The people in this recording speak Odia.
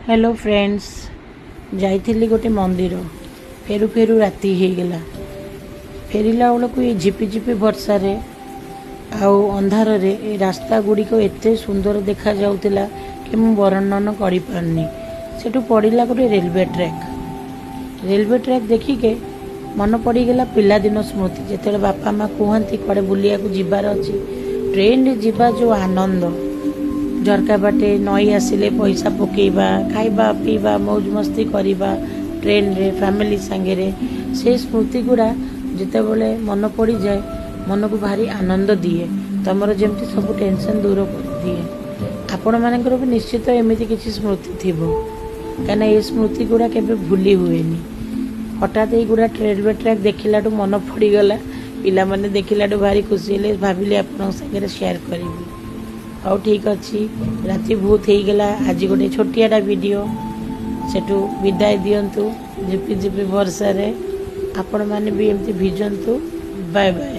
ହ୍ୟାଲୋ ଫ୍ରେଣ୍ଡସ୍, ଯାଇଥିଲି ଗୋଟେ ମନ୍ଦିର। ଫେରୁ ଫେରୁ ରାତି ହେଇଗଲା। ଫେରିଲା ବେଳକୁ ଏଇ ଝିପିଝିପି ବର୍ଷାରେ ଆଉ ଅନ୍ଧାରରେ ଏ ରାସ୍ତା ଗୁଡ଼ିକ ଏତେ ସୁନ୍ଦର ଦେଖାଯାଉଥିଲା କି ମୁଁ ବର୍ଣ୍ଣନ କରିପାରୁନି। ସେଠୁ ପଡ଼ିଲା ଗୋଟେ ରେଲୱେ ଟ୍ରାକ୍। ରେଲୱେ ଟ୍ରାକ୍ ଦେଖିକି ମନେ ପଡ଼ିଗଲା ପିଲାଦିନ ସ୍ମୃତି। ଯେତେବେଳେ ବାପା ମା କୁହନ୍ତି କୁଆଡ଼େ ବୁଲିବାକୁ ଯିବାର ଅଛି, ଟ୍ରେନରେ ଯିବା ଯେଉଁ ଆନନ୍ଦ, ଝରକା ବାଟେ ନଈ ଆସିଲେ ପଇସା ପକେଇବା, ଖାଇବା ପିଇବା, ମୌଜ ମସ୍ତି କରିବା ଟ୍ରେନରେ ଫ୍ୟାମିଲି ସାଙ୍ଗରେ, ସେ ସ୍ମୃତି ଗୁଡ଼ା ଯେତେବେଳେ ମନେ ପଡ଼ିଯାଏ, ମନକୁ ଭାରି ଆନନ୍ଦ ଦିଏ। ତମର ଯେମିତି ସବୁ ଟେନସନ୍ ଦୂର କରିଦିଏ। ଆପଣମାନଙ୍କର ବି ନିଶ୍ଚିତ ଏମିତି କିଛି ସ୍ମୃତି ଥିବ, କାହିଁକିନା ଏ ସ୍ମୃତି ଗୁଡ଼ା କେବେ ଭୁଲି ହୁଏନି। ହଠାତ୍ ଏଇଗୁଡ଼ା ରେଲୱେ ଟ୍ରାକ୍ ଦେଖିଲାଠୁ ମନେ ପଡ଼ିଗଲା। ପିଲାମାନେ ଦେଖିଲାଠୁ ଭାରି ଖୁସି ହେଲେ। ଭାବିଲି ଆପଣଙ୍କ ସାଙ୍ଗରେ ସେୟାର କରିବି। ହଉ, ଠିକ୍ ଅଛି, ରାତି ବହୁତ ହେଇଗଲା। ଆଜି ଗୋଟେ ଛୋଟିଆଟା ଭିଡ଼ିଓ। ସେଠୁ ବିଦାୟ ଦିଅନ୍ତୁ। ଝିପି ଝିପି ବର୍ଷାରେ ଆପଣମାନେ ବି ଏମିତି ଭିଜନ୍ତୁ। Bye bye.